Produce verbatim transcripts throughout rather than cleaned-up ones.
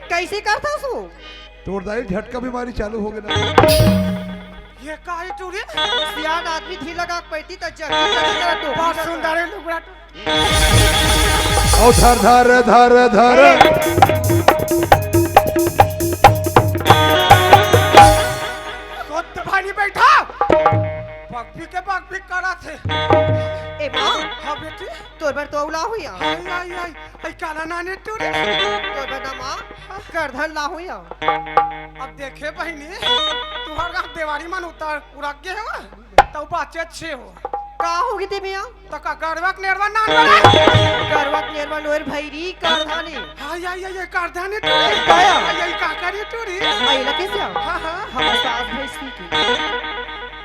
कइसे करथस ओ? तोर दाई झटका बीमारी चालू हो गे ना। ये का हे टूरी? सियान आदमी धीर लगा के पैती त जल्दी जल्दी करा टोपी बहुत लगा। सुंदर हे लुगड़ा टूरी। अउ धर, धर, धर, धर। सोत भाई नहीं बैठा। बकबी के बकबी करा थे। ए माँ। हाँ बेटी। तोर बर तो अउ लाहूँ या। आई, आई, आई, आई, काला नाने टूरी। तोर बर ना माँ, करधन लाहूँ या। अब देखे बहिनी, तुहर गाँव देवारी मन उतर उरक गे हे, त बाचे अच्छे हो। का होगे ते मियाँ? त का गरवा के नेरवा नान बने? गरवा के नेरवा नोर भैरी करधन ए। आई, आई, आई, आई, करधन ए टूरी। काया? आई, आई, का करी टूरी? आई ला कइसे? हाँ, हाँ। हमर सास भैंसी के।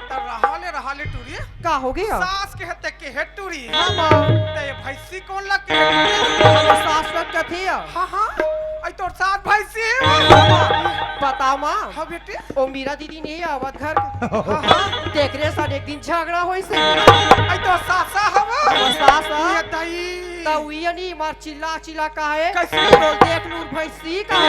त रहा ले, रहा ले टूरी। का होगे? सास के हत्या के हे टूरी। हाँ, माँ। त ये भैंसी कोन लग के हे टूरी? हमर सास लग कथे या। हाँ, हाँ। आई तोर सास भैंसी हे। हाँ, माँ। बता माँ। हाँ बेटी। ओ मीरा दीदी नइ आवत घर। हाँ, हाँ। तेकरे सन एक दिन झगड़ा होइस हे। आई तोर सास हवा। हमर सास हा। ये दाई। त उही नी मार चिल्ला चिल्ला कहे। कइसे? तोर देख लूर भैंसी कहे।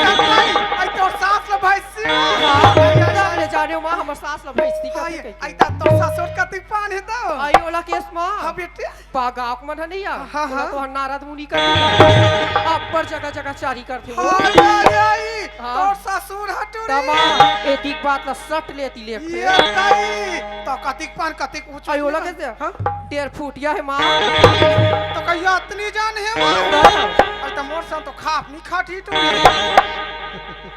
आई तोर सास ल भैंसी। हाँ, तब ले जानेव माँ हमर सास ल भैंसी कथे कहिके। आई त तोर ससुर कतिक पान हे त। आई ओला कइसे माँ? हाँ बेटी। पा गाँव के मन ह नइ आ। हाँ, ओला हाँ। तो नारद मुनि कथे। अब्बड़ जगह जगह चारी करथे ओ। आई, आई, आई, हाँ। तोर ससुर ह टूरी। त माँ, एतिक बात ल सट ले एती ले। ये दाई, त कतिक पान कतिक ऊँच आई ओला कइसे? हाँ? डेढ़ फुटिया हे माँ। त कहिया अतनी जान हे माँ? हाँ। आई त मोर सन तो खाप नइ खात ही टूरी।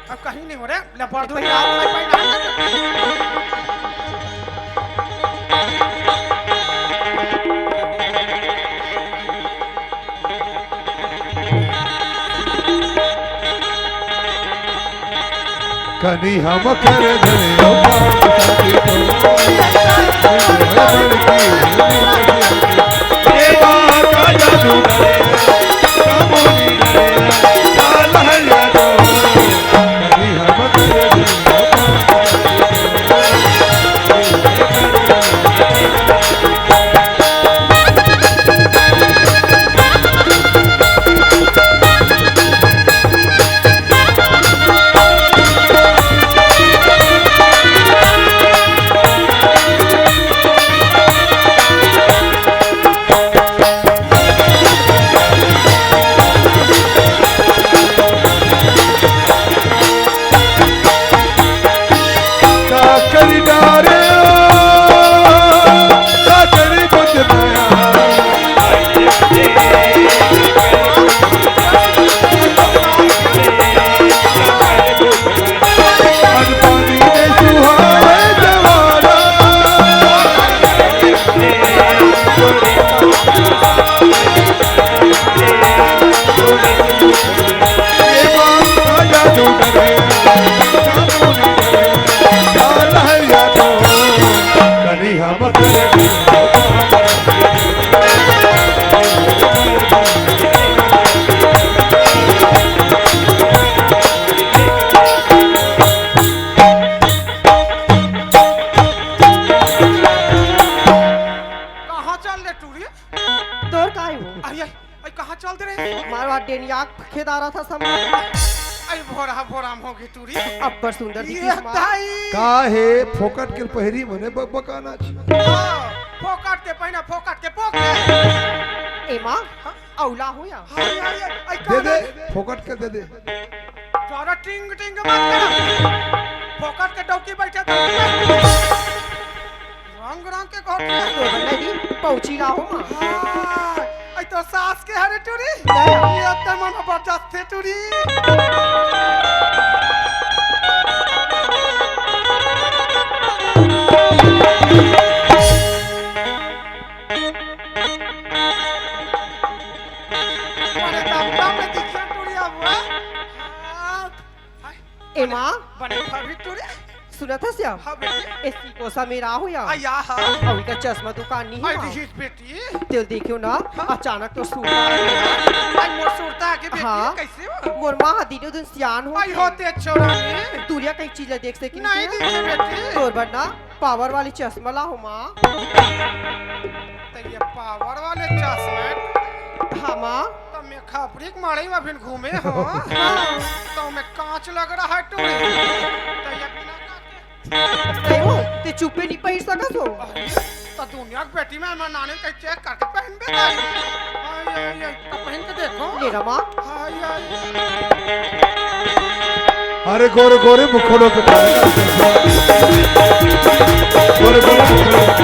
अब कहीं नइ हो रे, ले बढ़ दूँ। कनी हम कर धरे ओ पाप साथी को। कहाँ चल दे टूरी? तोर काय हो? आई, आई, आई, कहाँ चल दे रे? मारवा डेनिया खेदारा था समझ। आई भोरा, भोरा मोगी टूरी। अब्बड़ सुंदर ये दिखिस माँ। दाई। का हे फोकट के पहिरी मने बकबकाना छी। हाँ, फोकट के पहिना, फोकट के पोके। ए माँ, हाँ? अउला हो या? हाय, हाय, हाय, आई दे का दे, रे? फोकट के दे दे। ज्यादा टिंग टिंग मत कर। फोकट के डौकी बैठे तो। रंग रंग के कहत हे। तो बल्ले दी, पहुंची ला हो माँ। हाँ, आई तो सास के हरे टूरी। दया। ये अत्ते मन जबरदस्त हे टूरी। अरे दम दम में दिखिया टूरी अब, हाँ? हाँ। हाय। ए माँ। बने भाभी टूरी। सुनत हस या? हाँ बेटी। ए सीकोसा मेरा हो या? आ, या, हाँ। अउ इका चश्मा दुकान नहीं आई है। दिहिस बेटी। तेल देखियो ना, हाँ। अचानक तो सूट आ गया। आई मोर सुरता के बेटी, हाँ। कैसे हो? मोर माँ हा दिनो दिन सियान हो आई गई। होते छोरा ने। दूरिया कई चीज ला देख सकी नहीं नहीं। दिखे बेटी। तोर बर ना पावर वाली चश्मा ला हो माँ। पावर वाले चश्मे। हाँ माँ। तो मैं खपरी के मारे में फिर घूमे हो। हाँ। तो मैं कांच लग रहा है टूरी। तो ये बिना कांच के। नहीं हो, ते चुप्पे नहीं पहिर सकत हो। अरे, तो दुनिया के बेटी में मैं नाने कहीं चेक करके पहन बे भाई। आई, आई, आई, तो पहन के देखो। ले रमा। आई, आई। अरे गोरे गोरे मुखड़ों पे गोरे गोरे मुखड़ों पे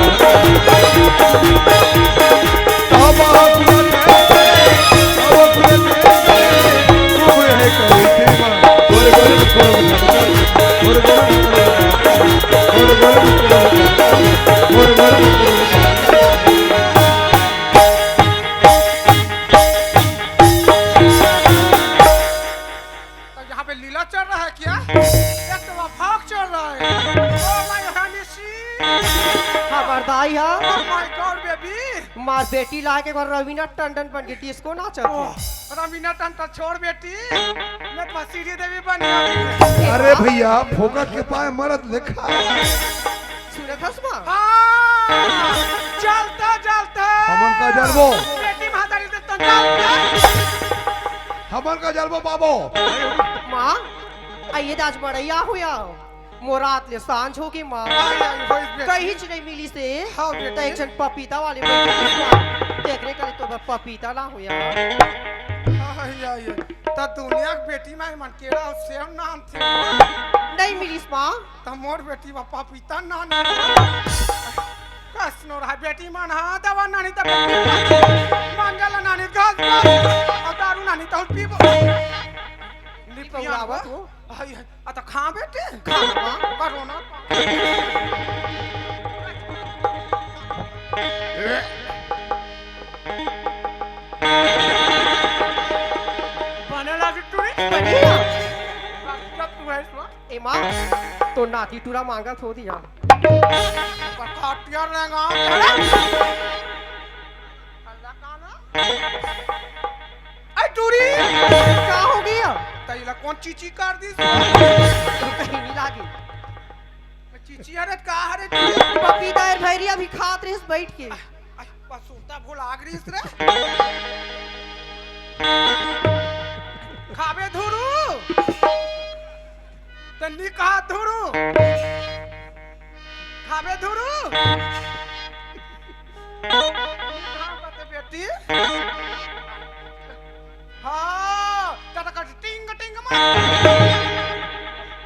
अब आप लोग हैं, अब आप लोग हैं, वो है कवित्री माँ। गोरे गोरे मुखड़ों पे गोरे गोरे मुखड़ों पे गोरे गोरे मुखड़ों पे गोरे गोरे मुखड़ों पे तो यहाँ पे लीला चल रहा है क्या? ये तो वफाक चल रहा है। Oh my honey sweet। खबरदार हा। Oh my God baby। मार बेटी ला के घर रवीना टंडन बन के डिस्को नाचत हे। ओह, रवीना टंडन छोड़ बेटी, मैं तो श्रीदेवी बन गया। अरे भैया, फोकट के पाए मरत लेखा। सुनत हस माँ? हाँ, जलता जलता। हमन का जलबो? बेटी महतारी से तो जलता। हमन का जलबो बाबो। माँ, आइए दाज मड़ैया हुआ। मोरात ले सांझ होगे माँ। आई, आई, होइस बेटी। कहीं च नहीं मिलिस हे। हाँ बेटी। त एक झन पपीता वाले बैठे हे माँ। तेकरे करे तो बर पपीता ला हुआ। आई, आई, आई। त दुनिया के बेटी में मन केरा अउ सेव नान थे। नहीं मिलिस माँ। त मोर बेटी बर पपीता नान। कइसनो रहा बेटी मन, हाँ, दवा नानी त बेटी मन। मंगल नानी घास घास। अउ दारू नानी त पीबो। निपियान आवत हो। आई, आई। आ तो खा बेटी। खा ना। करो ना। बने लागी टूरी। बने ना। जब तू है सो। ए माँ, तो नाती टूरा मांगत हो दिया। पर खाटिया रेंगा। अल्लाह का ना। ए टूरी। का हो गया? तैला कौन चीची कर दी? कहीं नहीं लागी। चीची हरे का हरे? पपीता अउ भैरिया भी खात रहिस बैठ के। आई, बस सुनता भुला गरीस रे। खाबे धुरू। तन्नी कहा धुरू। खाबे धुरू। कहाँ बात बेटी? हाँ, दादा का टिंग टिंग मार।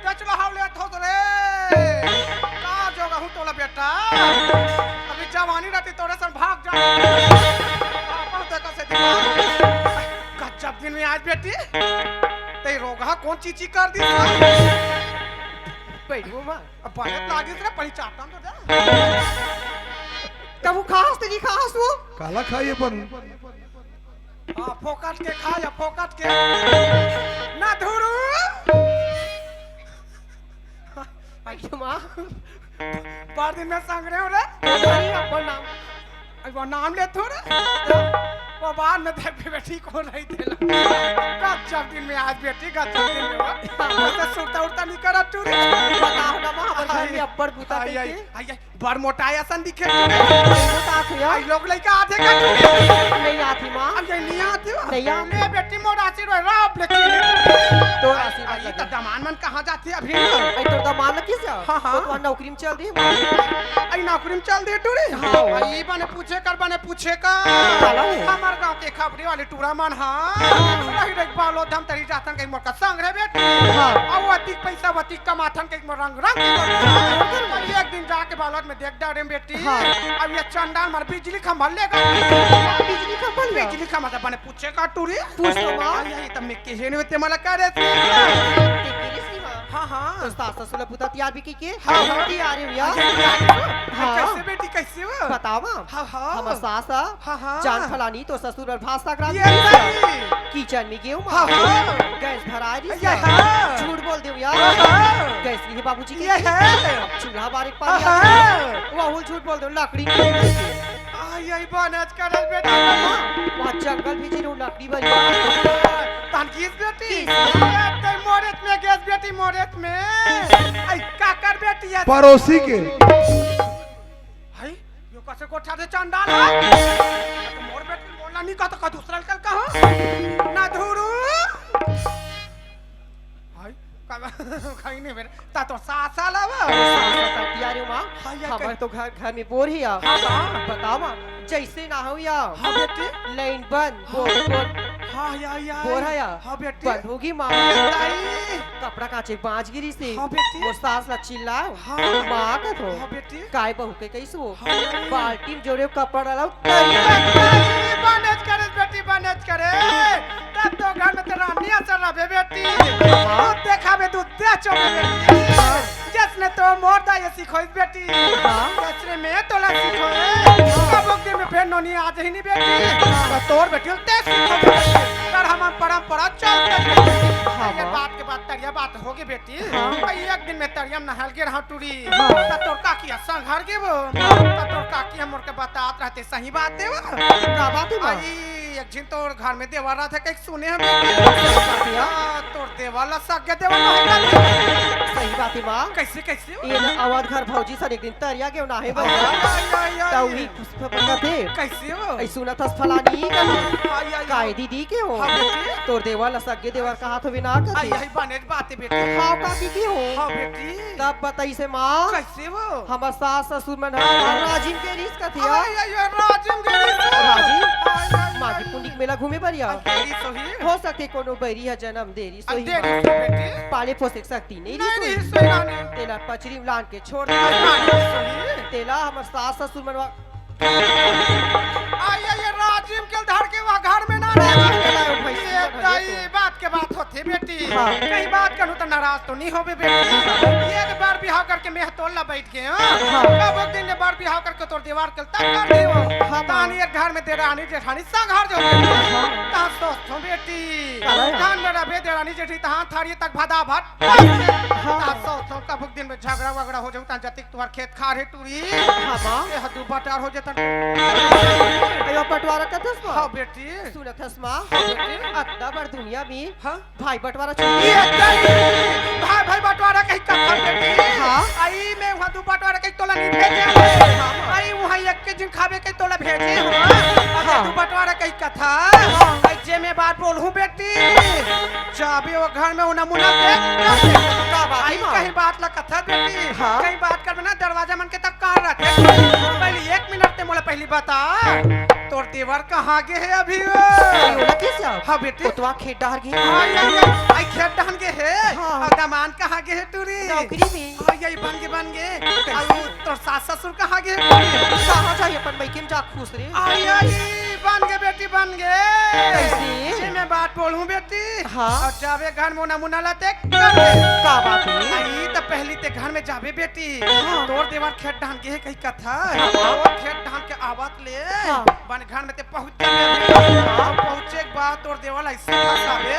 कचरा हाव ले थोस रे। का जोगा हूँ तोला बेटा। अभी जवानी रहती तोरे सन भाग जा। अपन देखा से दिमाग। गजब दिन में आज बेटी। ते रोगहा कौन चीची कर दी? बैठो माँ। अब बने लागिस रे, पहली चाटन तो दे। तब वो खास तो नहीं खास वो। काला खाइए पर। हाँ, फोकट के खा या फोकट के। ना धुरू। अरे माँ। बार दिन में संग रहे हो रे। अरे अपन नाम। अरे वो नाम ले थोड़ा। वो बाद में देख बेटी को नहीं देला। गजब दिन में आज बेटी, गजब दिन में हो। वो तो सुरता उरता नहीं करा तू रे। बताओ ना माँ, अपन घर में अब्बड़ बूता आई, आई, कइसे? आई, आई। बड़ मोटाई असन दिखे तू। मोटा आथे, हाँ? आई लोग लइका आथे का तू? नहीं आथे, माँ। अब ये नहीं आथे, हाँ? नहीं आथे। ले बेटी, मोर आशीर्वाद राप लेके। तोर आई, आशीर्वाद आई, लगे। त दमान मन कहाँ जाथे अभी? आई तोर दमान लगिस जा? हाँ, हाँ। वो तो नौकरी में चल दिए, माँ। आई नौकरी में चल दिए टूरी? हाँ। आई बने पूछे कर, बने पूछे कर। काला हो? हमर गाँव के खपरी वाले टूरा मन, हाँ। रही रही बालो धम तरी जाथन कहीं मोर का संग रे बेटी। हाँ। अउ अतिक पैसा वतिक कमाथन कहीं मोर रंग रंग के करथन। एक दिन जाके बालोद में देख डारे बेटी। हाँ। अब ये चंडाल मार बिजली खंभा लेगा। बिजली खंभा ले? बिजली खंभा से बने पूछे का टूरी? पूछ तो माँ। अरे, ये तो मैं कहे नहीं होते मला करे थे। ते गिरी सी माँ। हाँ, हाँ। तो सास ससुर ला पुता तियार भी की के? हाँ, हाँ। तियार है भैया। अच्छा, तियार है। हाँ। कैसे बेटी, कैसे हो? बताओ माँ। हाँ, हाँ। हमर सास हा, हाँ, हाँ। जान फलानी तो ससुर बर भात साग रांध ये दिस। सही। किचन में गेहूं हाँ, हाँ। गैस भरा दिस। ये हाँ। झूठ बोल देव यार। हाँ, हाँ। गैस नहीं है बाबूजी के। ये है। अब चूल्हा बारे के पानी हाँ, आता है। हाँ। वहू झूठ बोल देव, लकड़ी नहीं है। आ, यही बनच करल बेटा। वहाँ जंगल भी जी लकड़ी बनी। तन किस बेटी? किस? ये ते मोरेत में गैस बेटी, मोरेत में। आई, काकर बेटी है? पड़ोसी के। हाय, यो कइसे गोठियाथे चंडाल ह? मोर बेटी मोला नइ कहत, का दूसरा ल कल कहो? ना धुरू। हाय, का, खाई नहीं बेटा। ता तो सास आला बा। सास आला ता पिया रे माँ। हाँ, या हमर कह- तो घर, घर में बोर ही आ। हाँ, हाँ। बताओ माँ, जइसे ना हो या। हाँ, बेटी। लाइन बंद, हाँ। Bore, bore. हाँ, या, या। बोर है या। हाँ, बेटी। बंद होगी माँ। ए, दाई। कपड़ा कांचे बांच गिरी से। हाँ, बेटी। मोर सास ला चिल्लाओ। हाँ। माँ का तो। हाँ, बेटी। काय बहू के कइसे हो? हाँ, या, या। बाल्टी में जोरे कपड़ा लाओ। ए, दाई, बनेच करे बेटी, बनेच करे। तब तो घर में तेरा रानी असर रहे बेटी। हाँ। दूध देखाबे, दूध दे चोबे बेटी। जइसने तो मोर दाई सिखोइस बेटी। हाँ। जइसने मैं तोला सिखोए। कबो के में फेर नोनी आ जही नी बेटी। तो तोर बेटी ते सिखो बेटी। कर हमर परंपरा चलत हे। हाँ, ये माँ। बात के बाद तरिया बात होगे बेटी। हाँ। भाई एक दिन में तरिया में नहाय ल गे रहंव टूरी। हाँ। त तोर काकी ह संघार गे वो। हाँ। त तोर काकी ह मोर के बतात रहिथे सही बात हे वो। का बात हे माँ? आई एक झिन तोर घर में देवर रहिथे कहिके सुने हंव। हाँ, तोर देवर ला सगे देवर नोहे कथे। सही बात हे माँ। कइसे, कइसे हो? ये ना अवध घर भौजी सन एक दिन तरिया गेंव नहाय बर। आई, आई, आई, आई। त उही खुश खबर कथे। कइसे हो? अई सुनत हस फलानी ही कथे। आई, आई, आई। काय दीदी के हो? हाँ, बेटी। तोर देवर ला सगे देवर कहत होबे ना कथे। आई, आई, बनेच बात हे बेटी। हाँ, काकी के हो? हाँ, बेटी। तब बताइस हे माँ। कइसे हो? हमर सास ससुर मन ह राजिम के रिस कथे। आई, आई, आई, राजिम के रिस। राजिम? आई, आई, माघी आई। पुन्नी के मेला घूमे बर या। आई, देरी सोही। हो सकथे कोनो बइरी ह जनम देरी सोही। देरी सोही बेटी। पाले पोसे के शक्ति नइ नहीं, रिस नहीं, सोही। सोही रानी। तेला पचरी में लान के छोड़ दे। आई, रानी सोही। तेला हमर सास ससुर मन वा आई, आई, ये राजिम के धर के वो घर में ना रहे। राजिम के लायो भैंसी ये मन हरे दाई तो। बात के बात होथे बेटी। हाँ। कहीं बात करूँ त नाराज तो नइ होबे बेटी। ये तो बर बिहाव करके मैं तोर ला बइठ के, हाँ? हाँ। कब एक दिन ये बर बिहाव करके तोर देवर के तक कर देवंव। हाँ, तान माँ। ये घर में देरानी जेठानी संघार जो होथे। हाँ। ता सोचथंव बेटी। काला है? तान मेरा बे देरानी जेठी तहाँ थारी तक भदा भट। हाँ। ता सोचथंव कब एक दिन में झगड़ा वगड़ा हो जाहू, ता जतिक तुहर खेत खार हे टूरी। हाँ, माँ। ये ह दू बटार हो जेतन। अयो, बंटवारा कथस माँ? हाँ, बेटी। सुनत हस माँ? हाँ, बेटी। अतना बड़ दुनिया में हाँ? भाई बंटवारा छूट ये गया। तेरी भाई, भाई बंटवारा कहिके कथस बेटी। हाँ? आई मैं उहाँ दू बंटवारा कहिके तोला नइ भेजे हंव। हाँ, माँ। आई उहाँ एक के झिन खाबे कहिके तोला भेजे हंव। अब हाँ। दू बंटवारा कहिके कथस। हाँ। आई जे मैं बात बोलहूँ बेटी। जाबे वो घर में वो नमूना देख। का बात हे आई माँ? कहीं बात ला कथस बेटी। हाँ। कहीं बात करबे ना दरवाजा मन के तक कान रखे। पहली एक मिनट ते मोला पहली बता, तोर देवर कहाँ गे हे अभी वो? अरे, ओला कइसे अब? हाँ, बेटी। कोतवा खेत डहर गे। हाँ, या, या, आई खेत डहर गे हे। हाँ। अउ दमांद कहाँ गे हे टूरी? नौकरी में। हाँ, या, बन गे, बन गे। कैसे? अउ तोर सास ससुर कहाँ गे हे टूरी? कहाँ जाही, अपन मइके में जा खुश रे। आई, आई, बन गे बेटी, बन गे। कैसे? जे मैं बात बोलहूँ बेटी। हाँ। अउ जाबे घर में वो नमूना ला देख। का बात हे? आई त पहली ते घर में जाबे बेटी। हाँ। तोर देवर खेत डहर गे हे कहिके कथस। हाँ। तोर खेत डहर के आवत ले हाँ। बन घर में ते पहुँच जाबे। हाँ। पहुँचे के बाद तोर देवर ला अइसे फंसाबे।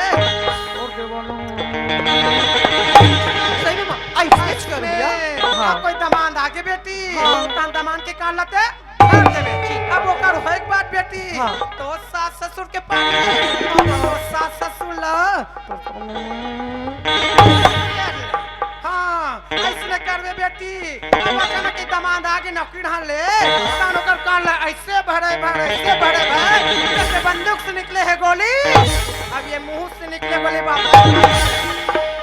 तोर देवर ला। सही में माँ, अइसे कर दिया। हाँ। कोई दमांद आगे बेटी। हाँ। तान दमांद के कान ला ते धर देबे। अब ओकर होए के बाद बेटी। हाँ। तोर सास ससुर के पानी। तोर सास ससुर ला। हाँ, अइसने करबे बेटी। अब अचानक के दमांद आगे नौकरी डहर ले, तहान ओकर कान ला अइसे भरे भर, अइसे भरे भर, जइसे बंदूक से निकले हे गोली। अब ये मुंह से निकले गोली बाबा।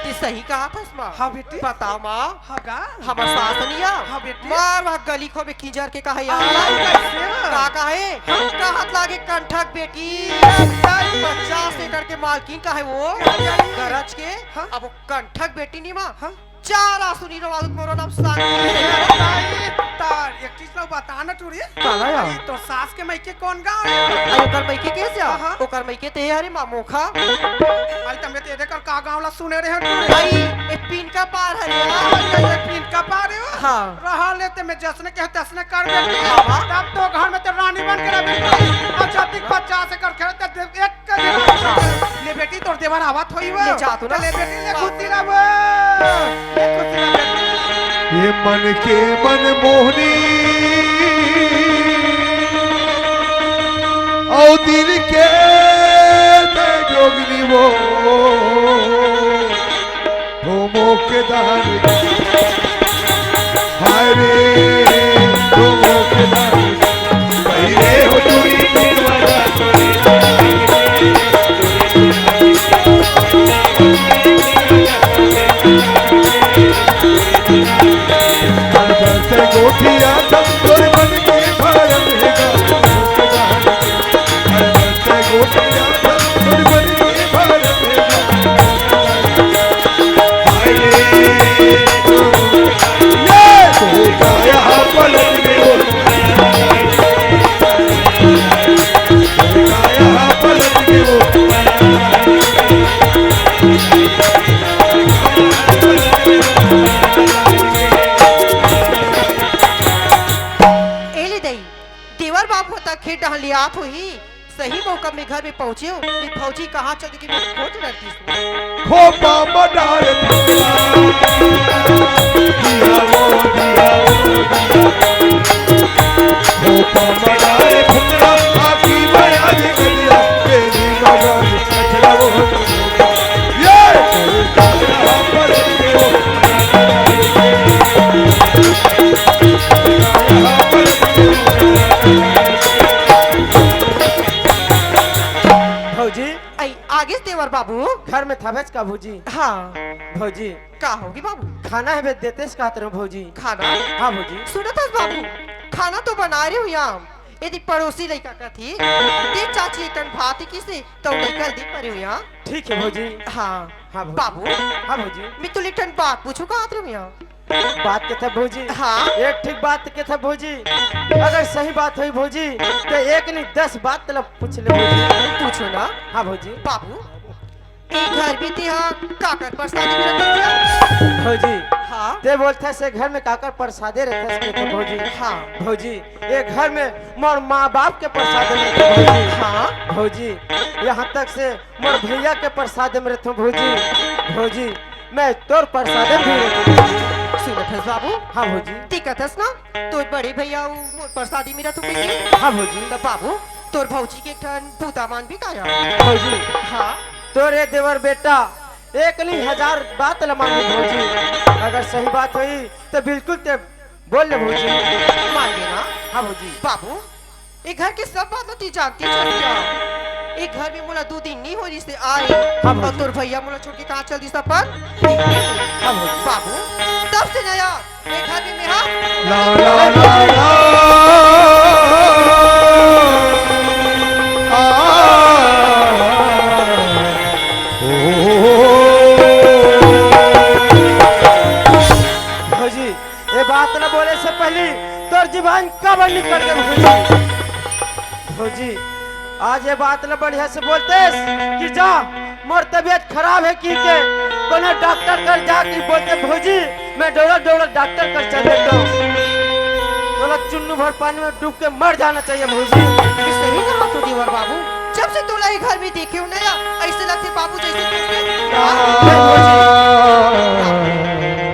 ते सही कहत हस माँ। हाँ बेटी। बताओ माँ। हाँ का? हमर सास नइ हे। हाँ बेटी। मार वहाँ गली खो में किंजर के कहा यार। अल्लाह, कइसे? का कहे? हाँ। कहत लागे कंठक बेटी। अल्लाह। पचास एकड़ के मालकिन कहे वो। अल्लाह। गरज के। हाँ। अब वो कंठक बेटी नइ माँ। हाँ। चार आंसू नइ रोवावत मोरो नाम शांति हे। अल्लाह, ता एक चीज ला बता ना टूरी। काला या? अरे, तोर सास के मइके कोन गाँव हे? अरे, ओकर मइके कइसे हे? हाँ, हाँ। ओकर मइके ते हरे माँ मोखा। अरे, त मैं तेरे कर का गाँव ला सुने रहेंव टूरी। अरे, ए पीन का पार हरे। अरे, ए पीन का पार हे वो? हाँ। रहा ले ते मैं जइसने कहे तइसने कर देती। हाँ, हाँ। तब तो घर में ते रानी बन के रहे। अउ जतिक पचास एकड़ खेत हे ते एक ले बेटी, तोर देवर आवत होही वो। ले जा तू ना। ले बेटी, ले खुशी रह वो। ले खुशी रह बेटी। ये मन के मनमोहनी, अउ दिल के ते जोगनी वो। हो मोके दान, हाय रे, हो मोके दान। देवर बाबू तक खेत डहर लियात होही। सही मौका में घर में पहुंचे हो, ये भौजी कहाँ चल गई, मैं खोज रही थी। खोपा मडार दिया वो, दिया वो, दिया वो। खोपा मडार फुकरा, आकी बयान दिया, तेरी मगर छछरा वो। ये! भौजी। आई, आगे देवर बाबू। घर में था भेज का भौजी? हाँ। भौजी। का होगी बाबू? खाना है बे, देते से कहत रहो भौजी। खाना? हाँ भौजी। सुनत हस बाबू, खाना तो बना रही हूँ यहाँ। यदि पड़ोसी लइका कथी, "दे चाची, एक ठन भात ही किसे," तो लइका दे परे हो यहाँ। ठीक है भौजी। हाँ। हाँ भौजी। बाबू। हाँ भौजी। मैं तुले एक ठन बात पूछू कहत रही हूँ यहाँ। बात के था भौजी। हाँ। एक ठीक बात के था भौजी। अगर सही बात होई भौजी, तो एक नहीं दस बात तलब पूछ ले भौजी। पूछो ना। हाँ भौजी। बाबू, ए घर में तेहा काकर प्रसाद मिलत हे? भौजी, हाँ। ते बोलथे से घर में काकर प्रसादे रहथे से कहथे भौजी। हाँ। भौजी, ये घर में मोर माँ बाप के प्रसाद रहथे भौजी। हाँ। भौजी, यहाँ तक से मोर भैया के प्रसाद में रहथों भौजी। भौजी, मैं तोर प्रसाद में भी रहथों भौजी। सुनत हस बाबू? हाँ भौजी। ते कथस ना, तोर बड़े भैया उ मोर प्रसादी में रहथों कहिके। हाँ भौजी। तो बाबू, तोर भौजी के एक ठन बूता मान भी काया। भौजी। हाँ। तोरे देवर बेटा एक नहीं हजार बात ल मानही भौजी। अगर सही बात होई तो बिल्कुल ते बोल ले भौजी। मान गे ना? हाँ भौजी। बाबू, ए घर के सब बात ल ती जानती चल गया। ए घर में मोला दू दिन नहीं हो रिसे आए। हाँ भौजी। और तोर भैया मोला छोड़ के कहाँ चल दिस अपन? हाँ भौजी। बाबू, तब से नया ए घर में मेहा ला, ला, ला, ला। आ, ओ। भौजी, ये बात न बोले से पहली तोर जुबान काबर निकल गए भौजी? भौजी, आज ये बात ल बढ़िया से बोलतेस कि जा, मोर तबीयत खराब है कहिके कोनो डॉक्टर कर जा कि बोलते, भौजी, मैं डोलत डोलत डॉक्टर कर चल देता हूँ। तोला चुन्नू भर पानी में डूब के मर जाना चाहिए भौजी। ये सही कहा तो देवर बाबू, जब से तोला ये घर में देखे हो ना, ऐसे लगथे बाबू जैसे तैसे। हाँ, भौजी।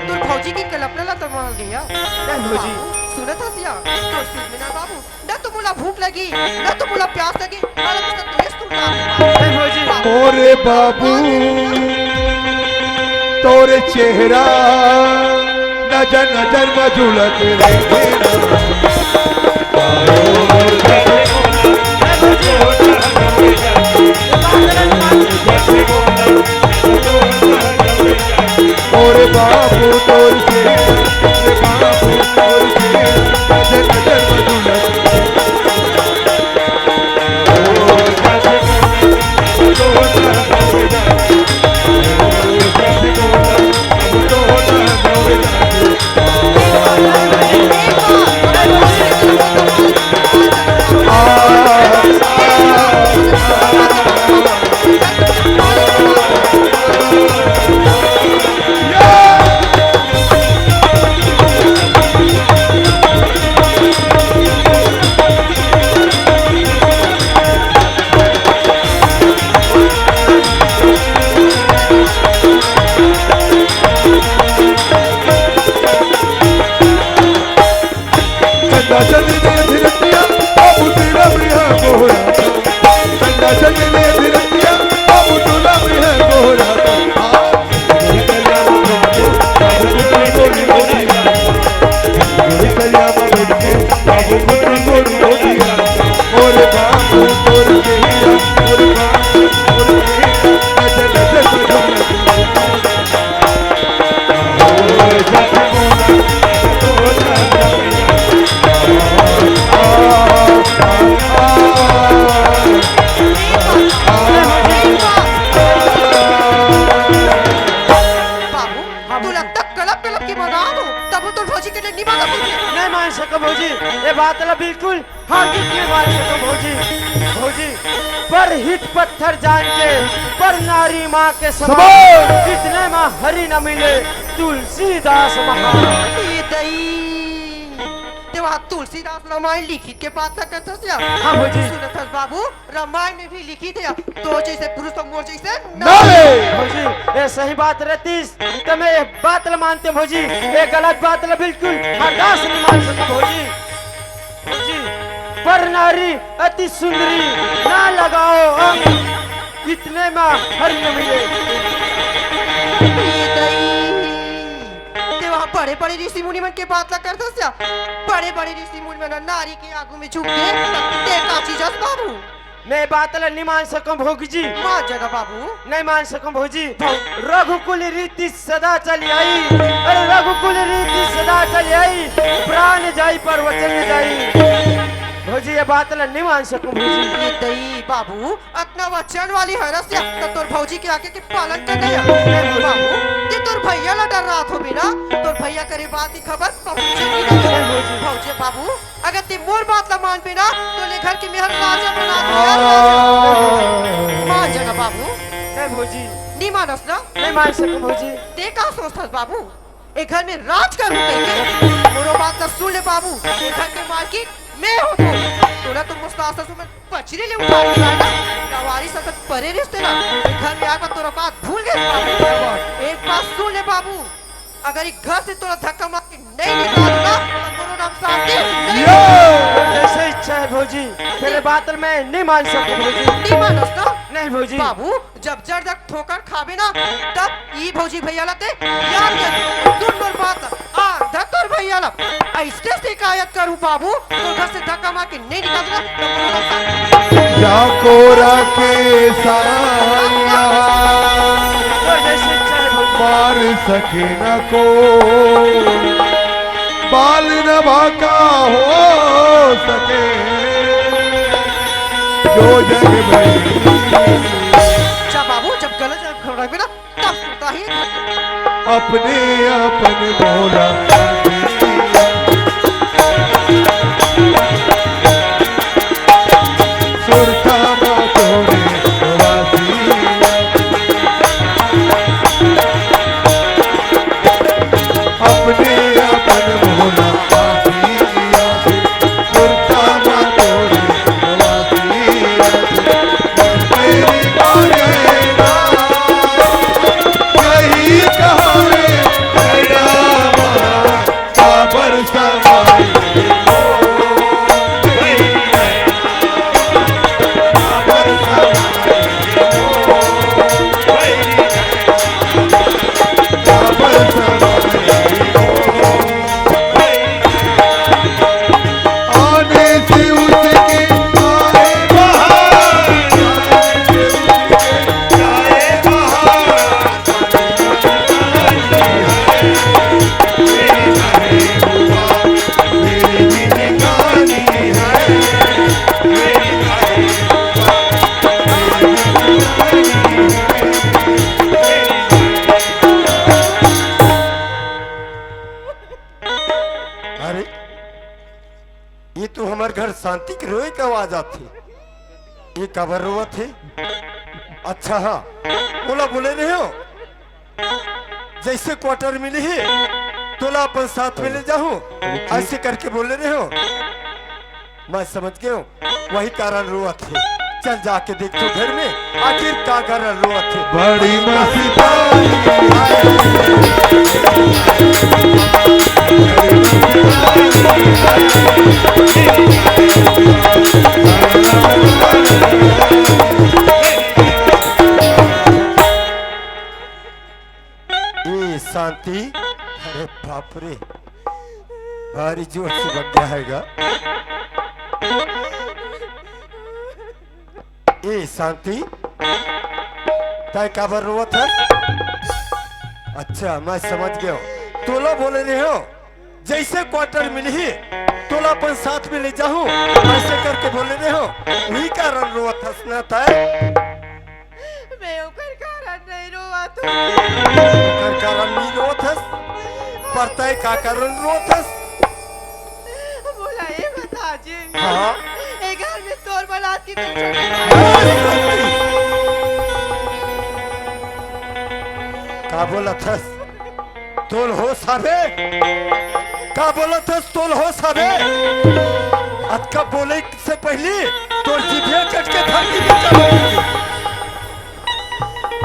तोर भौजी के कल्पना ला तो मान गया। नहीं भौजी। बाबू, सुनत हस या? तोर सुन में ना बाबू, ना तो मोला भूख लगी, ना तो मोला प्यास लगी, अउ अब सब द्वेष तुम काम है। नहीं भौजी। ओरे बाबू, तोरे चेहरा नजर नजर में झूलत रहे। ओरे बाबू तोर के, ओरे बाबू तोर के, नजर नजर में झूलत। बाबू, हाँ, तू भौजी। लगता कलप कलप के मंगा दो, तब तोर भौजी के लिए नहीं मंगा भौजी। नहीं मान सको भौजी, ये बात ला बिल्कुल हरगिज नहीं मान सको भौजी। भौजी, पर हित पत्थर जान के, पर नारी माँ के समान, समान। जितने माँ हरि न मिले, तुलसीदास महान। ये दई। आ, तुलसीदास रामायण लिखित के बात ला करथस या? हाँ, भौजी। सुनत हस बाबू, रामायण में भी लिखित हे या, तोर जइसे पुरुष अउ मोर जइसे नारी। नारी। भौजी, ये सही बात रहतिस, त मैं ये बात ला मानतेंव भौजी, ये गलत बात ला बिल्कुल हरदास नइ मान सकंव भौजी। भौजी, पर नारी अति सुंदरी, ना लगाओ अंग, इतने में हरि न मिले। ए दई, तें वहाँ बड़े-बड़े ऋषि मुनि मन के बात ला करथस या? बड़े-बड़े ऋषि मुनि मन नारी के आगू में झुक गे, त तें का चीज हस बाबू? मैं बात ला नइ मान सकंव भौजी। मान जा ना बाबू। नइ मान सकंव भौजी। भौ- रघुकुल रीति सदा चली आई, अरे रघुकुल रीति सदा चली आई, प्राण जाई पर वचन न जाई। भौजी, ये बात ला नइ मान सकंव भौजी। ए दई बाबू, अतना वचन वाली हरस या, त तोर भौजी के आगे के पालन कर दे। बाबू, तें तोर भैया ला डर्रात होबे ना, तोर भैया करे बात के खबर पहुंचे कि नहीं? भौजी बाबू, अगर तें मोर बात ला मानबे ना, त ले घर के मेहर राजा बना दे यार, राजा। मान जा ना बाबू। नहीं भौजी। नइ मानस ना? नइ मान सकंव भौजी। तें का सोचथस बाबू? ए घर में राज करहूं कहिके? मोरो बात ला सुन ले बाबू, ए घर के मालकिन मैं हों। तोला तो मोर सास ससुर मन पचरी ले उठा के लाय ना, कवारी ससुर परे रिहिस तेला। ए घर में आके तोर औकात भूल गे बाबू। एक बात सुन ले बाबू, अगर ए घर से तोला धक्का मार के नइ निकालहूं ना, त मोरो नाम शांति नहीं। यो, जइसे इच्छा हे भौजी, तेरे बात ला मैं नइ मान सकंव भौजी। नइ मानस ना? नहीं भौजी। बाबू, जब जड़ जड़ ठोकर खाबे ना, तब ई भौजी भैया ला तें याद कर। सुन मोर बात ला। आ, धर तोर भैया ला। अइसने शिकायत करहूं बाबू, तोर घर से धक्का मार के नइ निकालहूं ना, त मोरो नाम शांति नहीं। चाकोरा के साया मार सके न कोई, बाल न बांका हो सके, जो जग में। अच्छा बाबू, जब गलत जगह खड़ा रखबे ना, तब सुनता ही। अपने अपन भोला सुरता मा तोरे वासी। अपने अपन भोला वासी। सुरता मा तोरे वासी। तेरी मांगेगा, यही कहा रे, है रामा। काबर समाए हो, काबर समाए हो, काबर समाए हो। आने से उसके आए बाहर, आने से उसके आए बाहर। अरे, ये तो हमर घर शांति के रोए के आवाज आथे। ये काबर रोवत हे? अच्छा हाँ, ओला बोले रहेंव, जइसे quarter मिलही, तोला अपन साथ में ले जाहूं, अइसे करके बोले रहेंव। मैं समझ गेंव, वही कारण रोवत हे। चल जाके देखथों घर में, आखिर का कारण रोवत हे। बड़ी मस्तानी है। ए शांति, अरे बाप रे, भारी जोर से बग्गे हे गा। ए शांति, तैं काबर रोवत हस? अच्छा, मैं समझ गेंव। तोला बोले रहेंव, जइसे quarter मिलही, तोला अपन साथ में ले जाहूं, अइसे करके बोले रहेंव। उही कारण रोवत हस ना तैं? मैं ओकर कारण नहीं रोवत हंव। ओकर कारण नहीं रोवत हस? पर तैं का कारण रोवत हस? मोला ये बता जी। हाँ? ए घर में तोर बर आज के दिन छोटे का बोलत हस? तोर होश हवे? का बोलत हस? तोला होश हवे? अतका बोले से पहिली तोर जिभिया कट के धरती में चढ़ जाही।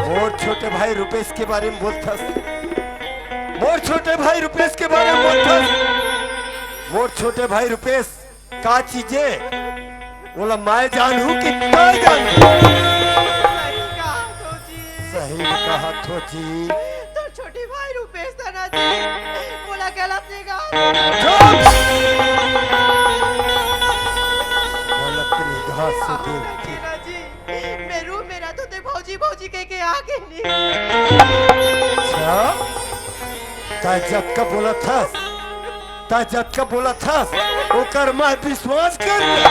मोर छोटे भाई रुपेश के बारे में बोलत हस। मोर छोटे भाई रुपेश के बारे में बोलत हस। मोर छोटे भाई रुपेश का चीज ए? ओला मैं जानहूं कि तैं जानबे? सही कहत हो जी। सही कहत हो जी। तोर छोटे भाई रुपेश था ना जी, ओला गलत निगाह से चुप! गलत निगाह से देखती। ना जी, मैं रूम में रहत हों ते भौजी भौजी कह के आगे नहीं। अच्छा, तैं जतका बोलत हस, तैं जतका बोलत हस, ओकर मैं विश्वास कर ले।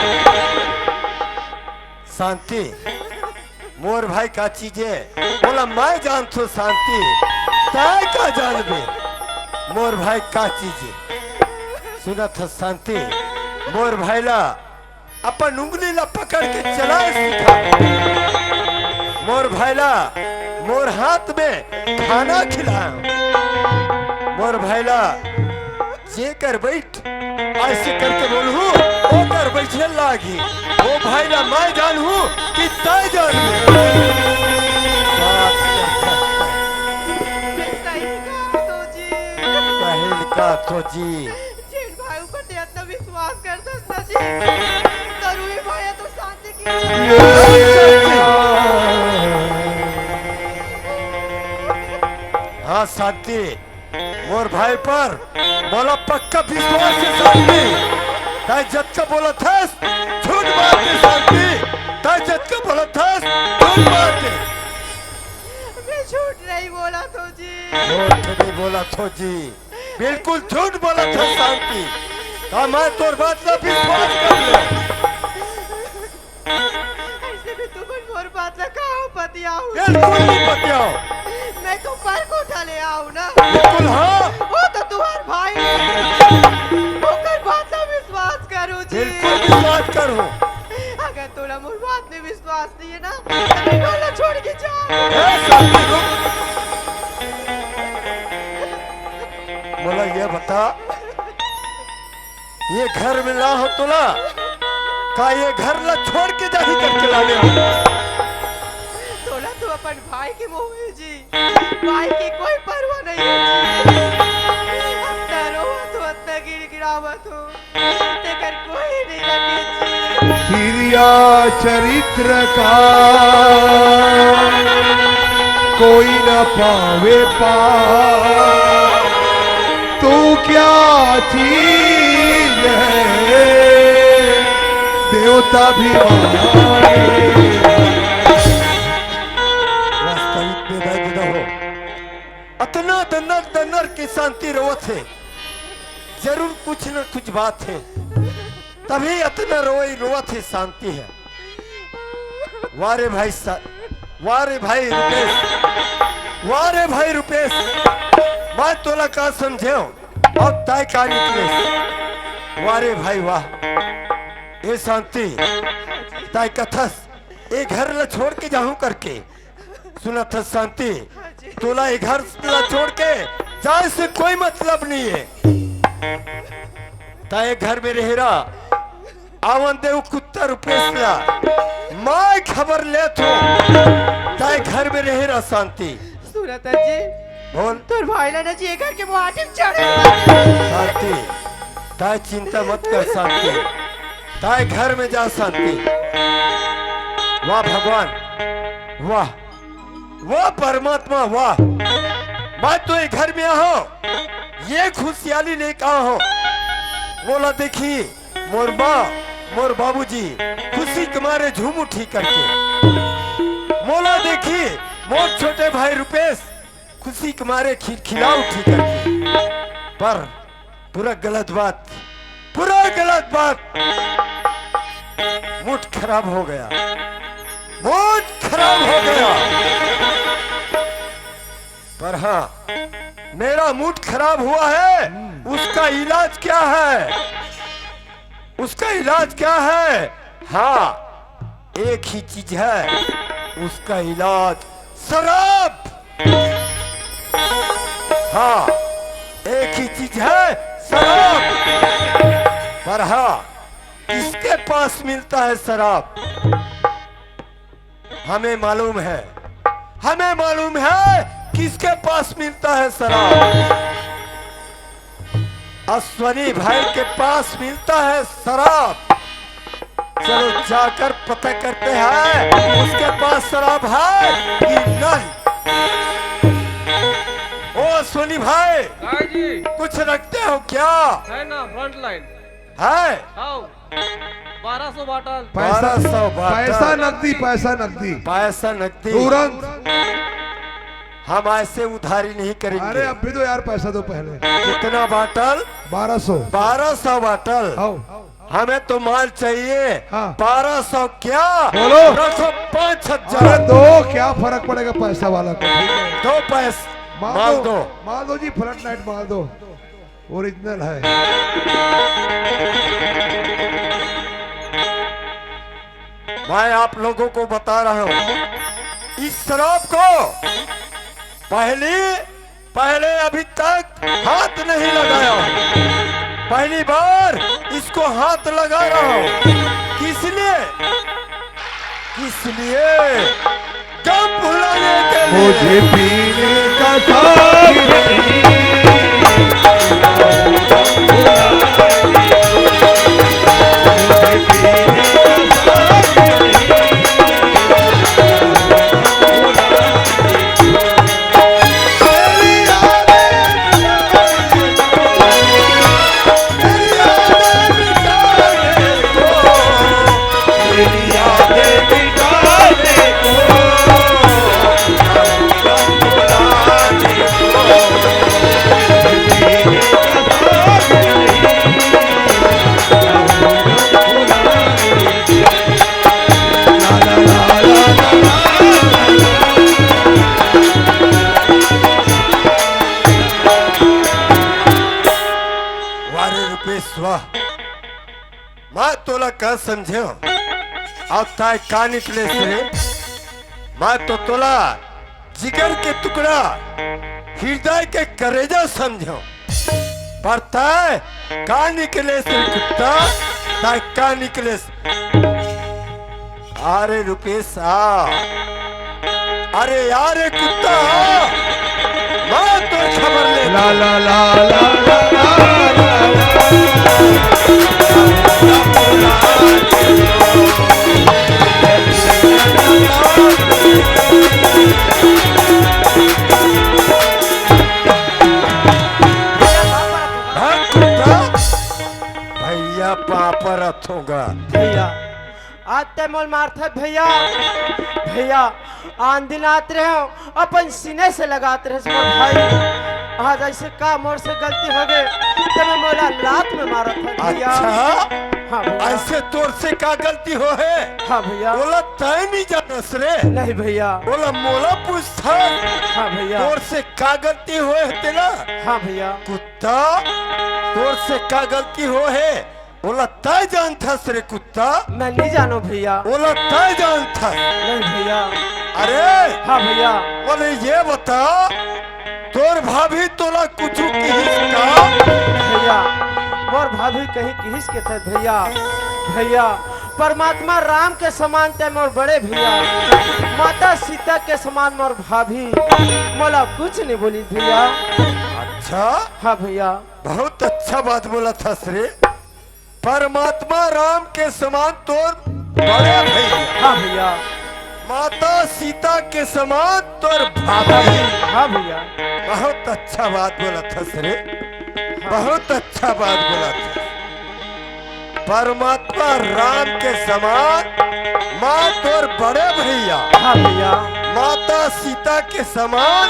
शांति, मोर भाई का चीज ए, ओला मैं जानथों शांति, तैं का जानबे? मोर भाई का चीज ए? सुनत हस शांति, मोर भाई ला अपन उंगली ला पकड़ के चलाए सिखा। मोर भाई ला मोर हाथ में खाना खिलाए। मोर भाई ला जेकर बइठ अइसे करके बोलहूं, ओकर बइठे लागही। ओ भाई ला मैं जानहूं कि तैं जानबे। सही कहत हो जी। सही कहत हो जी। जेन भाई ऊपर ते अतना विश्वास करत हस ना जी, तोर उही भाई तो शांति की। हाँ शांति, मोर भाई पर मोला पक्का विश्वास हे शांति। तैं जतका बोलत हस, झूठ बात हे शांति। तैं जतका बोलत हस, झूठ बात हे। मैं झूठ नहीं बोलत हों जी। झूठ नहीं बोलत हो जी। बिल्कुल झूठ बोलत हस शांति। का मैं तोर बात ला विश्वास कर लेंव? अइसे भी तुमन मोर बात ला काहू पतियाहू। बिल्कुल नहीं पतियाव। मैं तो पर कोठा ले आऊं ना। बिल्कुल हाँ। वो तो तुम्हार भाई हे। ओकर बात ला विश्वास करो जी। बिल्कुल विश्वास करहूं। अगर तोला मोर बात में विश्वास नहीं हे ना, तो मैं घर ला छोड़ के जा। ए, शांति रुक। मोला ये बता, ये घर में ला हो तोला, का ये घर ला छोड़ के जाही करके लाने हो? तोला तो अपन भाई के मोह हे जी, भाई के कोई परवाह नहीं हे जी। अतना रोवत हो, अतना गिड़गिड़ावत हो, तेकर कोई नहीं रखे जी। हिरिया चरित्र का कोई न पावे पार, तू क्या चीज है, देवता भी माने। वास्तविक में भाई जुदा हो, अतना दन्नर दन्नर के शांति रोवत हे, जरूर कुछ न कुछ बात हे, तभी अतना रोई रोवत हे शांति हे। वाह रे भाई सा-, वाह रे भाई रुपेश, वाह रे भाई रुपेश, मैं तोला का समझेंव अउ तैं का निकलेस। वाह रे भाई वाह। ए शांति, तैं कथस ए घर ला छोड़ के जाहूं करके। सुनत हस शांति, तोला ए घर ला छोड़ के जाए से कोई मतलब नहीं हे। तैं ए घर में रहे रहा, आवन दे ओ कुत्ता रुपेश ला, मैं खबर लेत हों। तैं घर में रहे रहा शांति। सुनत हस जी, बोल। तोर भाई ला ना जी ए घर के मुहाटी में चढ़े। शांति, तैं चिंता मत कर शांति, तैं घर में जा शांति। वाह भगवान, वाह, वाह परमात्मा, वाह। मैं तो ए घर में आहों, ये खुशियाली लेके आहों। मोला देखी मोर माँ, मोर बाबूजी खुशी के मारे झूम उठी करके। मोला देखी मोर छोटे भाई रुपेश खुशी के मारे खिलखिला उठी करके। पर पूरा गलत बात, पूरा गलत बात। मूड खराब हो गया, मूड खराब हो गया। पर हाँ, मेरा मूड खराब हुआ है, उसका इलाज क्या है? उसका इलाज क्या है? हाँ, एक ही चीज है, उसका इलाज शराब। हाँ, एक ही चीज है, शराब। पर हाँ, किसके पास मिलता है शराब? हमें मालूम है, हमें मालूम है किसके पास मिलता है शराब। अश्वनी भाई के पास मिलता है शराब। चलो, जाकर पता करते हैं उसके पास शराब है कि नहीं। ओ अश्वनी भाई, हाँ जी। कुछ रखते हो क्या? है ना, फ्रंट लाइन। है? आओ। बारह सौ बाटल। पैसा, बारह सौ बाटल। पैसा नकदी, पैसा नकदी। पैसा नकदी। तुरंत। हम ऐसे उधारी नहीं करेंगे। अरे, अब भी दो यार, पैसा दो पहले। कितना बाटल? बारह सौ। बारह सौ बाटल। आओ। हमें तो माल चाहिए। हाँ। बारह सौ क्या? बोलो। रखो पाँच हजार। अरे, दो, क्या फर्क पड़ेगा पैसा वाला को? ठीक है। दो पैस-, माल माल दो, दो। माल दो जी, फ्लड लाइट माल दो। ओरिजिनल है। मैं आप लोगों को बता रहा हूं, इस शराब को पहली, पहले अभी तक हाथ नहीं लगाया, पहली बार इसको हाथ लगा रहा हूं। किस लिए? किस लिए? गम भुलाने के लिए। मुझे पीने का शौक नहीं। वाह रे रुपेश, वाह। मैं तोला का समझेंव, अउ तैं का निकलेस रे? मैं तो तोला जिगर के टुकड़ा, हृदय के करेजा समझेंव, पर तैं का निकलेस रे कुत्ता, तैं का निकलेस? अरे रुपेश आ, अरे यार, ये कुत्ता आ, मैं तो खबर ले। ला, ला, ला, ला। भाग कुत्ता, भैया पापड़ अथोगा। भैया, आज तैं मोला मारथस भैया। भैया, आन दिन आत रहेंव, अपन सीने से लगात रहेस मोर भाई। आज अइसे का मोर से गलती होगे, तैं मोला लात में मारत हस भैया। अच्छा? हाँ भैया। अइसे तोर से का गलती होहे? हाँ भैया। ओला तैं नइ जानस रे। नहीं भैया। ओला मोला पूछथस। हाँ भैया। तोर से का गलती होहे तेला? हाँ भैया। कुत्ता, तोर से का गलती होहे? ओला तैं जानथस रे कुत्ता? मैं नइ जानों भैया। ओला तैं जानथस? नहीं भैया। अरे! हाँ भैया। मोला ये बता, तोर भाभी तोला कुछु किहिस का? भैया, मोर भाभी कहीं किहिस कथे भैया। भैया, परमात्मा राम के समान तैं मोर बड़े भैया, माता सीता के समान मोर भाभी, मोला कुछ नइ बोलिस भैया। अच्छा? हाँ भैया। बहुत अच्छा बात बोलथस रे। परमात्मा राम के समान तोर बड़े भैया। हाँ भैया। माता सीता के समान तोर भाभी। हाँ भैया। बहुत अच्छा बात बोलथस रे। हाँ। बहुत अच्छा बात बोलथस। परमात्मा राम के समान माँ तोर बड़े भैया। हाँ भैया। माता सीता के समान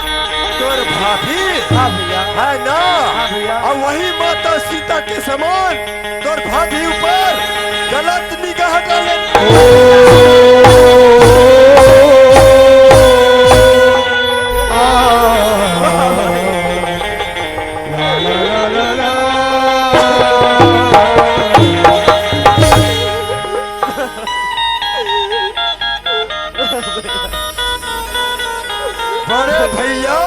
तोर भाभी। हाँ भैया। है ना? हाँ भैया। अउ वही माता सीता के समान तोर भाभी ऊपर गलत निगाह डाले। बड़े भैया,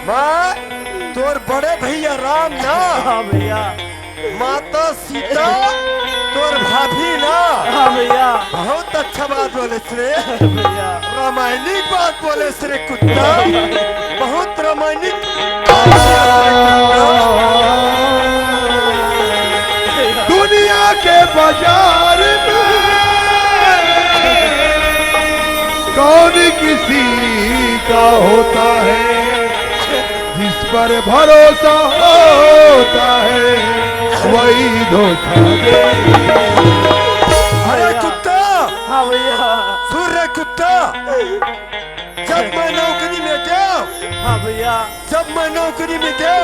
मैं तोर बड़े भैया राम ना, हाँ भैया। माता सीता, तोर भाभी ना। हाँ भैया। बहुत अच्छा बात बोले रे। भैया। रामायणिक बात बोले रे कुत्ता। बहुत रामायणिक बात बोले रे कुत्ता। दुनिया के बाजार में कौन किसी का होता है, जिस पर भरोसा होता है, वही धोखा दे। अरे कुत्ता, हाँ भैया। सुन रे कुत्ता, जब मैं नौकरी में गया, हाँ भैया। जब मैं नौकरी में गया,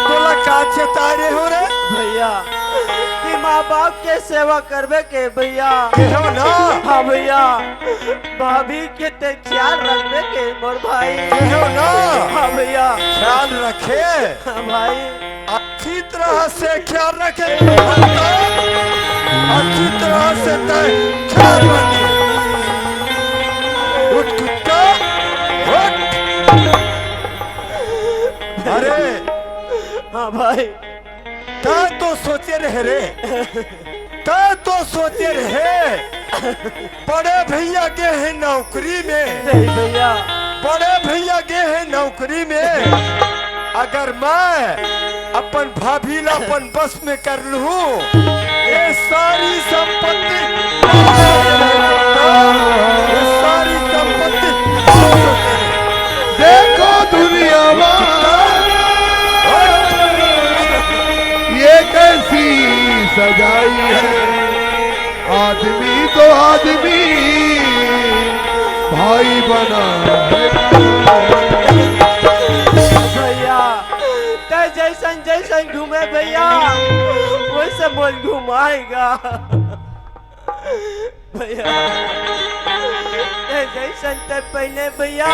तोला का चेताए रहे हो रे? भैया, कि माँ बाप के सेवा करबे के भैया। कहो ना। हाँ भैया, भाभी के ते ख्याल रखबे के मोर भाई। कहो ना। हाँ भैया। ख्याल रखे। हाँ भाई। अच्छी तरह से ख्याल रखे। अच्छी तरह से तय ख्याल रखे। उठ कुत्ता, उठ। अरे। हाँ भाई। तय तो सोचे रहे रे। तय तो सोचे रहे। बड़े भैया गे हे नौकरी में। सही भैया। बड़े भैया गे हे नौकरी में। अगर मैं अपन भाभी ला अपन बस में कर लूं, ये सारी संपत्ति, ये सारी संपत्ति। देखो दुनिया में ये कैसी सजाई है। आदमी तो आदमी भाई बना है। भैया, तय जैसन जैसन घूमे भैया, वैसे मोल घुमाएगा। भैया, तय जैसन तय पहने भैया,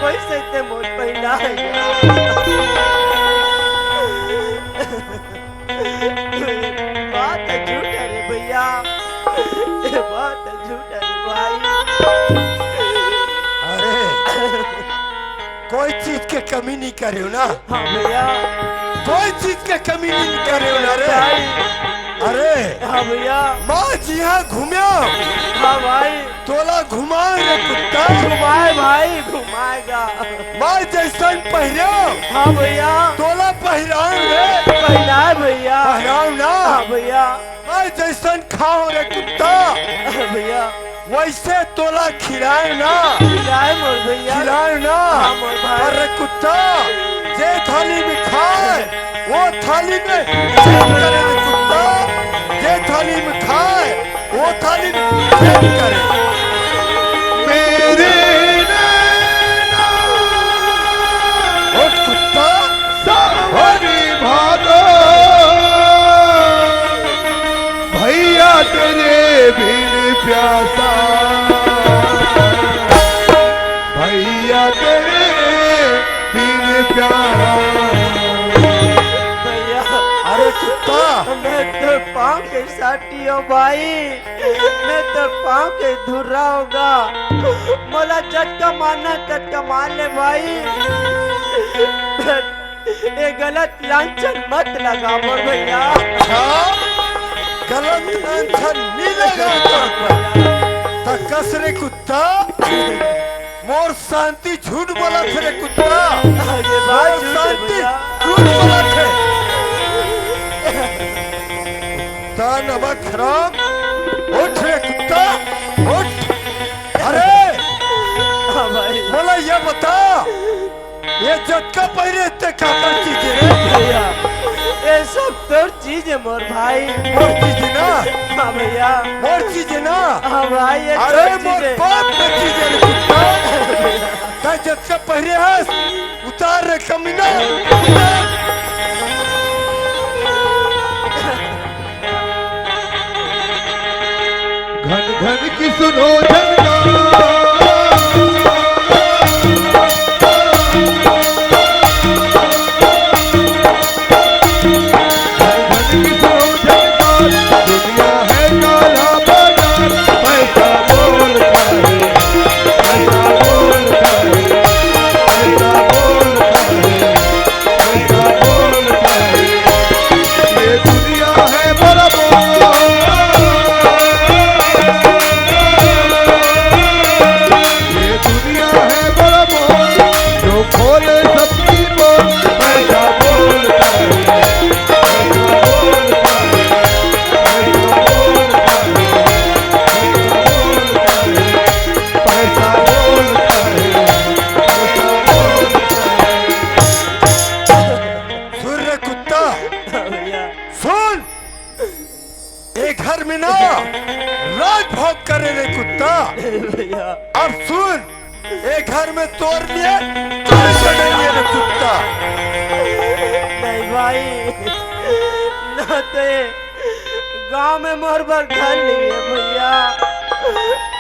वैसे ते मोल पहनाएगा। बात झूठ है रे भैया, ये बात झूठ है रे भाई। अरे, कोई चीज के कमी नहीं करे हो ना। हाँ भैया। कोई चीज के कमी नहीं करे हो ना रे। भाई। अरे। हाँ भैया। मैं जिहाँ घूम्या। हाँ भाई। तोला घुमाए रे कुत्ता। घुमाए भाई, घुमाएगा। मैं जैसन पहिरे। हाँ भैया। तोला पहिराए रे। पहिराए भैया। पहिराए ना। हाँ भैया। मैं जैसन खाओ रे कुत्ता। हाँ भैया। वैसे तोला खिलाए ना। खिलाए मोर भैया। खिलाए ना। हाँ मोर भाई। अरे कुत्ता, जे थाली में खाए, वो थाली में छेद करे रे कुत्ता। जे थाली में खाए, वो थाली में छेद करे। मेरे नैना। उठ कुत्ता। सावन भादो, भैया तेरे बिन प्यासा, भैया तेरे बिन प्यासा। भैया, अरे कुत्ता। मैं तो पाँव के साटी हो भाई, मैं तो पाँव के धुर्रा होगा। मोला जतका मारना ततका मार ले भाई। ये गलत लांछन मत लगा मोर भैया। अच्छा, गलत लांछन नहीं लगा तो। त कस रे कुत्ता, मोर शांति झूठ बोला थे रे कुत्ता। ये बात मोर झूठ है शांति भैया। झूठ बोला थे। ता नमक हराम, उठ रे कुत्ता, उठ। अरे, हाँ भाई। बोला ये बता, ये जतका पहिरे ते काकर चीज है रे? भैया, ये सब तोर चीज है मोर भाई। मोर चीज है ना? हाँ भैया। मोर चीज है ना? हाँ भाई, ये अरे तोर चीज मोर है। बाप के चीज है रे कुत्ता। तै जतका पहिरे हस, उतार रे कमीना। घन घन की सुनो झनकार। घन घन की सुनो झनकार। दुनिया है काला बाजार। पैसा बोलता है, पैसा बोलता है, पैसा बोलता है। राजभोग करे रे कुत्ता। भैया। अब सुन, ए घर में तोर लिए कोई जगह नहीं है रे कुत्ता। नहीं भाई, ना तो ये गांव में मोर बर घर नहीं है भैया।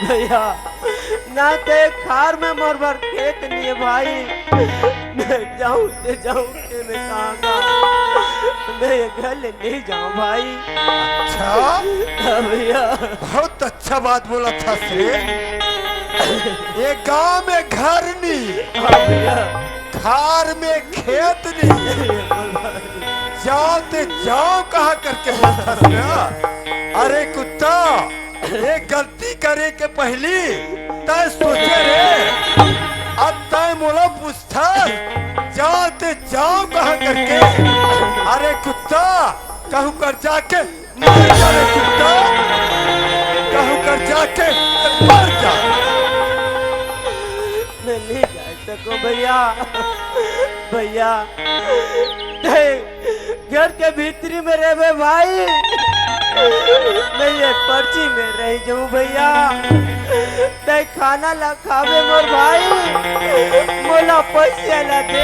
भैया, ना तो ये खार में मोर बर खेत नहीं है भाई। मैं जाऊं ते जाऊं ते मैं कहां का? मैं ये घर ले नहीं जाऊं भाई। अच्छा? हाँ भैया। बहुत अच्छा बात बोला था रे। ये गांव में घर नहीं, हाँ भैया। खार में खेत नहीं, जाओ ते जाओ कहा करके बोलता था। अरे कुत्ता, ये गलती करे के पहली तय सोचे रे। अब तय मोला पूछता, जाओ ते जाओ कहा करके। अरे कुत्ता, कहूं कर जाके मर जा रे कुत्ता, कहूं कर जाके मर जा। मैं नहीं जा सकूं भैया। भैया, ते घर के भीतरी में रहबे भाई, मैं ये पर्ची में रह जाऊं भैया। ते खाना ला खाबे मोर भाई, मोला पैसा ला दे।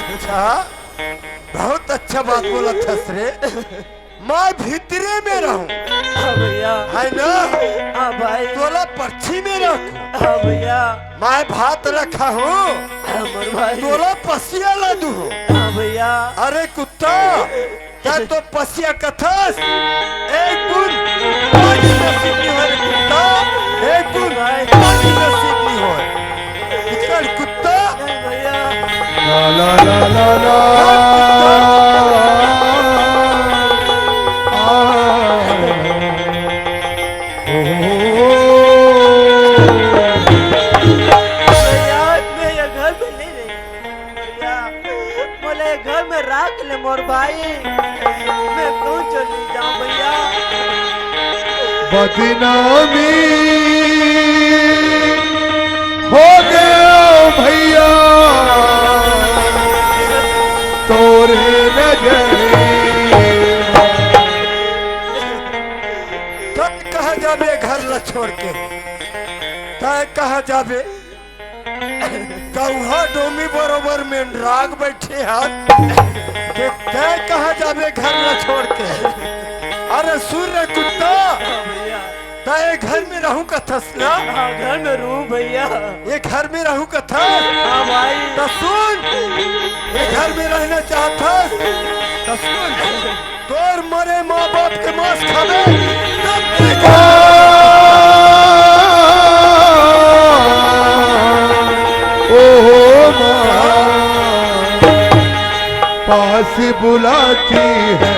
अच्छा, बहुत अच्छा बात बोला थस रे। मैं भीतरे में रहूं, हाँ भैया। है ना? हाँ भाई। तोला पर्ची में रखूं। हाँ भैया। मैं भात रखा हूँ, हाँ मोर भाई। तोला पसिया ला दूं। हाँ भैया। अरे कुत्ता, क्या तो पसिया कथस? एक बूंद पानी नसीब नहीं होय रे कुत्ता, एक बूंद पानी नसीब नहीं होय। बिचकड़ कुत्ता। नहीं भैया। ला, ला, ला, ला, ला। आ, ओ, भैया, मैं ये घर में नहीं रही। भैया, मोला ये घर में राख ले मोर भाई, मैं कहूं चली जाऊं भैया। बदनामी हो गया भैया, तोरे नजर। तय कहां जाबे घर ला छोड़ के? तय कहां जाबे? कौहा डोमी बरोबर मेंढराग बैठे हस, ते तय कहां जाबे घर ला छोड़ के? अरे सुन रे कुत्ता, हाँ भैया। तय घर में रहूं कथस ना? हाँ, घर में रहूं भैया। ये घर में रहूं कथस? हाँ भाई। त सुन, ये घर में रहना चाहथस त सुन, तोर मरे माँ बाप के मांस खाबे, तब तक। ओ माँ, पास बुलाती है,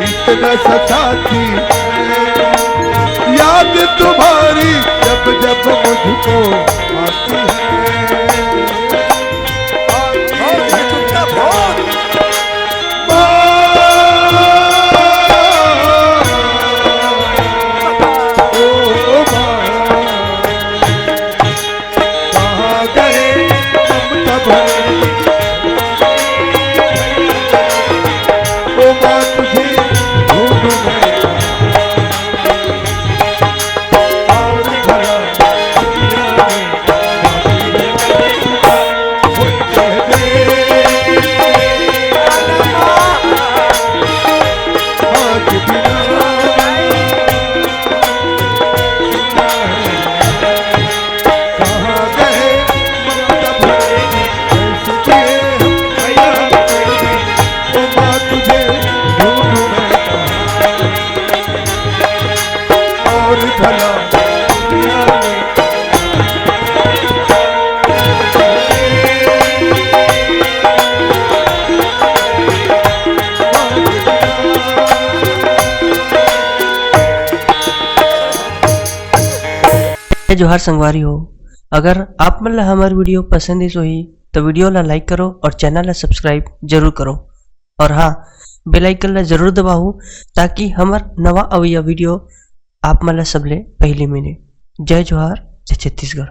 इतना सताती है, याद तुम्हारी जब जब मुझको आती है। जय जोहार संगवारी हो, अगर आप मन ला हमर video पसंद आइस होही, तो video ला like करो और channel ला subscribe जरूर करो। और हाँ, bell icon ला जरूर दबाओ, ताकि हमर नवा अवइया video आप मन ला सबले पहली मिले। जय जोहार, जय छत्तीसगढ़।